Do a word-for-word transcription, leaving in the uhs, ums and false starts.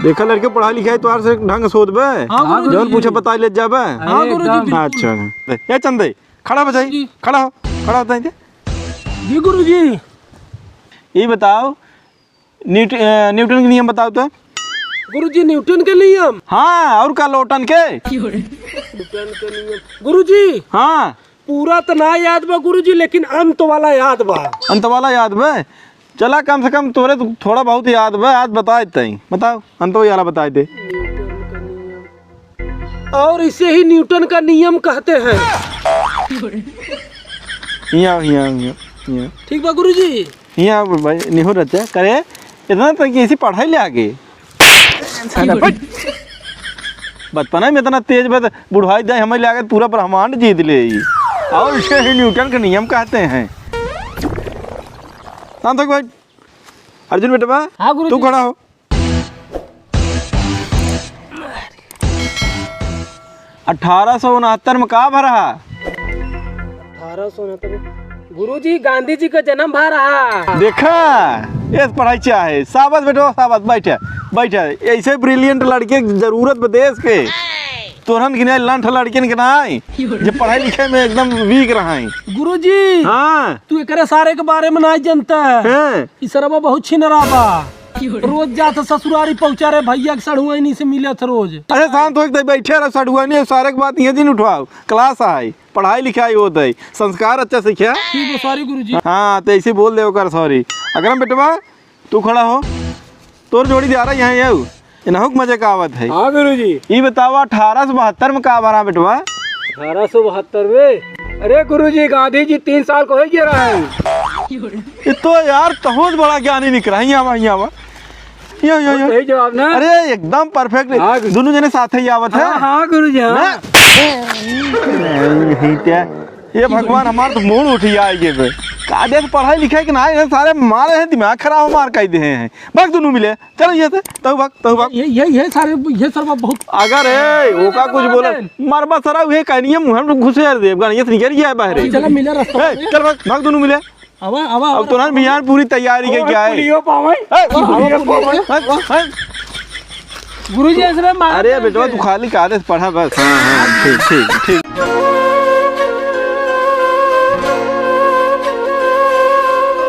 देखा लड़के, पढ़ाई लिखाई तोहार से ढंग से होत बे? हाँ, गुरुजी। जौन पूछे बताई ले जाबे? हाँ, गुरुजी, एकदम। बिल्कुल। अच्छा। ए चंदे, खड़ा हो भाई, जी। खड़ा हो, खड़ा हो, बताई दे। जी, गुरुजी। ई बताओ, न्यूट-, अ, न्यूटन के नियम बताओ तो। गुरुजी, न्यूटन के नियम? हाँ, और का, लोटन के? न्यूटन के नियम। गुरुजी। हाँ। पूरा त ना याद बा गुरुजी, लेकिन अंत वाला याद बा। अंत वाला याद बा? चला, कम से कम तोरे तो थोड़ा बहुत याद बा, आज बताए तई। बताओ, अंत वाला बताए दे। न्यूटन का नियम। और इसे ही न्यूटन का नियम कहते हैं। हियाँ, हियाँ, हियाँ, हियाँ। ठीक बा गुरुजी। हियाँ भाई, निहुर रहते करे, इतना तक इसी पढ़ाई ले आगे। साला, बच। बचपना में इतना तेज बा, त बुढ़ाई जाए हमें ले आगे पूरा ब्रह्मांड जीत ले ई। और इसे ही न्यूटन के नियम कहते हैं। शांत हो भाई। अर्जुन बेटवा, हाँ गुरुजी। तू खड़ा हो। अठारह सौ उनहत्तर में का भा रहा? अठारह सौ उनहत्तर में गुरुजी, गांधी जी का जन्म भा रहा। देखा, ये पढ़ाई चाहे। शाबाश बेटवा, शाबाश, बैठे, बैठे। ऐसे brilliant लड़के की जरूरत बा देश के। तोहन की नहीं, लंठ लड़कियन के नहीं, जे पढ़ाई लिखाई में एकदम weak रहा है। गुरुजी, हाँ। तू एकरे सारे के बारे में नहीं जानता है। हैं? ई सरवा बहुत छिनरा बा। रोज जात ससुरारी पहुँचा रे भैया के सढ़ुआइनी से मिलत रोज। अरे शांत हो के बैठे रहो, सढ़ुआइनी सारे के बात ये दिन उठाओ। Class आए, पढ़ाई लिखाई होत है, संस्कार अच्छा सीखे। ठीक बा, sorry गुरुजी। हाँ, तो ऐसे बोल दे ओकर sorry। अकरम बेटवा, तू खड़ा हो, तोर जोड़ी जा रहा यहाँ, ये इनहू के मजे का आवत है। हाँ गुरुजी। ई बतावा, अठारह सौ बहत्तर में का भरा बेटवा? अठारह सौ बहत्तर में? अरे गुरुजी, गांधी जी तीन साल को हो गया रहा है। ये तो यार, तहोज बड़ा ज्ञानी निकला है। यहाँ आवा, यहाँ आवा। यहाँ, यहाँ, यहाँ। सही जवाब ना? अरे, एकदम perfect। हाँ गुरु-, दोनों जने साथ ही आवत है। हाँ, हाँ गुरुजी, हाँ। ना? नहीं, क्या? ये भगवान, हमार तो मूड उठी आए ये बे। का देख, पढ़ाई लिखाई के ना, ये सारे मारे हैं, दिमाग खराब हमार कर दे हैं। भाग दोनों मिले। चलो ये से, तू भाग, तू भाग। ये, ये, ये सारे, ये सारे बहुत अगर, ए, ओका कुछ बोला, मरबा सारा उहे कहनी है, मुँह में घुसेर देब, गाड़ी ये से निकल गया है बाहर। चलो, मिले रास्ता ए, में। चल भाग, भाग दोनों मिले। आवा, आवा, अब आवा। तो ना बिहान पूरी तैयारी के और क्या है? पुलियो पावे। ए, आवा, आवा, पुलियो पावे। पुलियो। हैं, हैं? गुरुजी, ऐसे में मार अरे दे बेटवा, के। तू खाली कागज पढ़ा बस। हाँ, हाँ, ठीक, ठीक, ठीक।